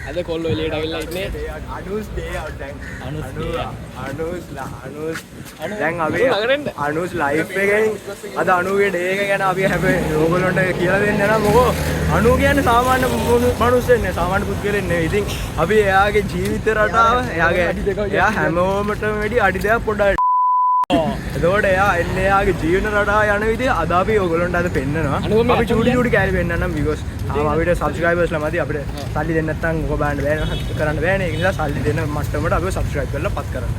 අද කොල්ලෝ එළියට ඇවිල්ලා ඉන්නේ. අනුස් ඩේ අවුට් දැන්. අනුස් අනුස් දැන් අපි අනුස් ලයිෆ් එකෙන් අද අනුගේ ඩේ එක ගැන අපි හැබැයි ඕගොල්ලන්ට කියලා දෙන්න යනවා. මොකෝ අනු කියන්නේ සාමාන්‍ය මනුස්සයෙක් නෙවෙයි, සාමාන්‍ය පුද්ගලයෙක් නෙවෙයි. ඉතින් අපි එයාගේ ජීවිත රටාව, එයාගේ එයා හැමෝමටම වැඩි අඩි දෙකක් පොඩ්ඩක්. එතකොට එයා එන්නේ එයාගේ ජීවන රටාව යන විදිහ අද අපි ඕගොල්ලන්ට අද පෙන්නනවා. අපි චූටි චූටි කෑලි පෙන්නන්නම් because තාම අපිට සබ්ස්ක්‍රයිබර්ස් ලා මදි. අපිට සල්ලි දෙන්න නැත්නම් ඔක බලන්න බෑනේ, කරන්න බෑනේ. ඒක නිසා සල්ලි දෙන්න මට්ටමට අපිව සබ්ස්ක්‍රයිබ් කරලා පත් කරන්න.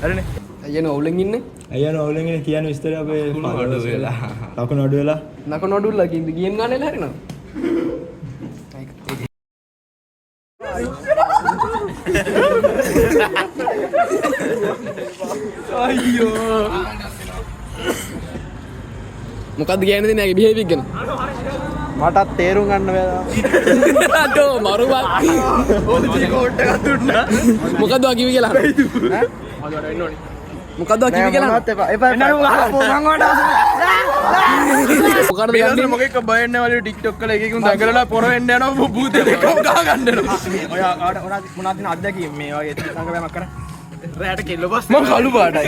හරිනේ? අයියනේ අවුලෙන් ඉන්නේ. අයියනේ අවුලෙන් ඉන්නේ කියන්නේ විස්තරය අපේ ලකුණු අඩු වෙලා. ලකුණු අඩු වෙලා. ලකුණු අඩු වෙලා ගේම් ගන්න වෙලා හරිනවද? අයියෝ මොකද්ද කියන්නේ දෙන්නේ යාගේ බිහේවියර් ගැන? මටත් තේරුම් ගන්න බෑ. අඩෝ මරු බං. ඔලුවේ කෝට් එකක් දුන්නා. මොකද්ද ඔයා කිව්වේ කියලා? මොකද්ද ඔයා කිව්වේ කියලා? එපා එපා එපා. මං වට මොකටද මේ යන්නේ? දවස්වල මොකෙක් බය වෙන්නේ නැවලු TikTok වල එක එකුන් දඟලලා පොර වෙන්න යනවා භූතෙක් එක්ක ගහ ගන්න යනවා. ඔයා ඔයාට මොනවද දෙන අත්දැකීම් මේ වගේ සංගමයක් කරා? රැට කෙල්ල බස් මං කළු පාටයි.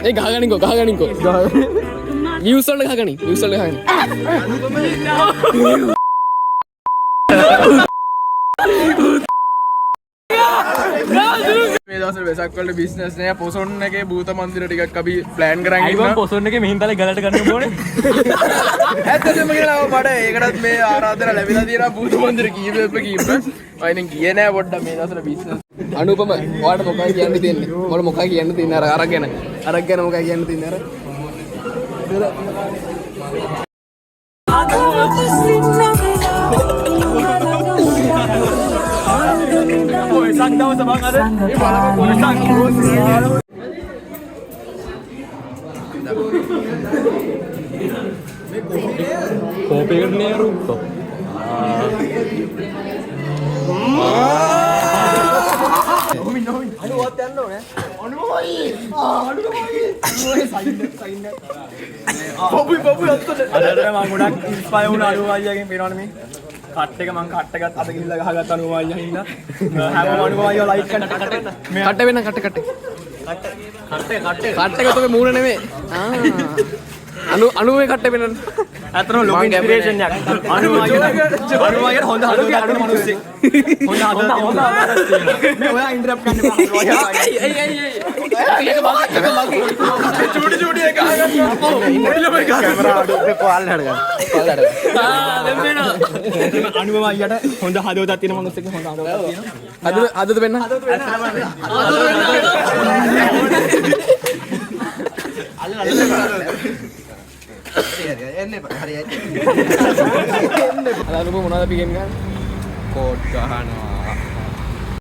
ඒ ගහගනින්කෝ ගහගනින්කෝ. නිවුස් වලට ගහගනින්. නිවුස් වලට ගහගනින්. මේ දවස්වල වෙසක් වලට බිස්නස් නෑ. පොසොන් එකේ භූත මන්දිර ටිකක් අපි ප්ලෑන් කරන් ඉන්නවා. පොසොන් එකේ මිහින්තලේ ගලට ගන්න ඕනේ. ඇත්තටම කියලා මට ඒකටත් මේ ආරාධන ලැබිලා තියෙනවා භූත මන්දිර කීපෙ කීප. මම ඉතින් ගියේ නෑ පොඩ්ඩක් මේ දවස්වල බිස්නස්. අනුපම ඔයාලට මොකක්ද කියන්න තියෙන්නේ? මොළ මොකක්ද කියන්න තියෙන්නේ අර අරක් ගැන? අරක් ගැන මොකක්ද කියන්න තියෙන්නේ අර? වෙසක් දවස බං අද. ඒ බලපන් වෙසක්. කෝපයකට නේ රූප. අනුවත් යන්න ඕනේ. අනුවයි. අනුවයි. අනුවයි සයින් සයින්. පොපි පොපි අත්තට. අද අද මං ගොඩක් ඉන්ස්පයර් වුණා අනුව අයියාගෙන් පේනවනේ මේ. කට් එක මං කට් එකත් අද ගිහිල්ලා ගහගත්ත අනුව අයියා හින්දා. හැමෝම අනුව අයියා ලයික් කරන්න කට වෙන්න. මේ කට්ට වෙන කට්ට කට්ට. කට්ට කට්ට එක තෝගේ මූණ නෙමෙයි. ආ අනු අනුවේ කට්ට වෙනන්න. ඇත්තටම ලොකු ඉන්ස්පිරේෂන් එකක්. අනුව අයියා අනුව අයියා හොඳ හදවතක් තියෙන මිනිස්සෙක්. හොඳ හදවතක් හොඳ හදවතක් තියෙනවා. මේ ඔයා ඉන්ටරප්ට් කරන්න එපා. අනුව අයියා. ඇයි ඇයි ඇයි ඇයි. ඒක මගේ ඒක මගේ. චූටි චූටි එක ගහ ගන්න. පොඩි ළමයි ගහ ගන්න. කැමරා අඩු පොල්ල හඩ ගන්න. ආ දැන් වෙනවා. අනුව අයියාට හොඳ හදවතක් තියෙන මිනිස්සෙක් හොඳ හදවතක් තියෙනවා. අද අදද වෙන්න. අද අනුපම මොනවද අපි ගේම් ගහන්නේ? කෝට් ගහනවා.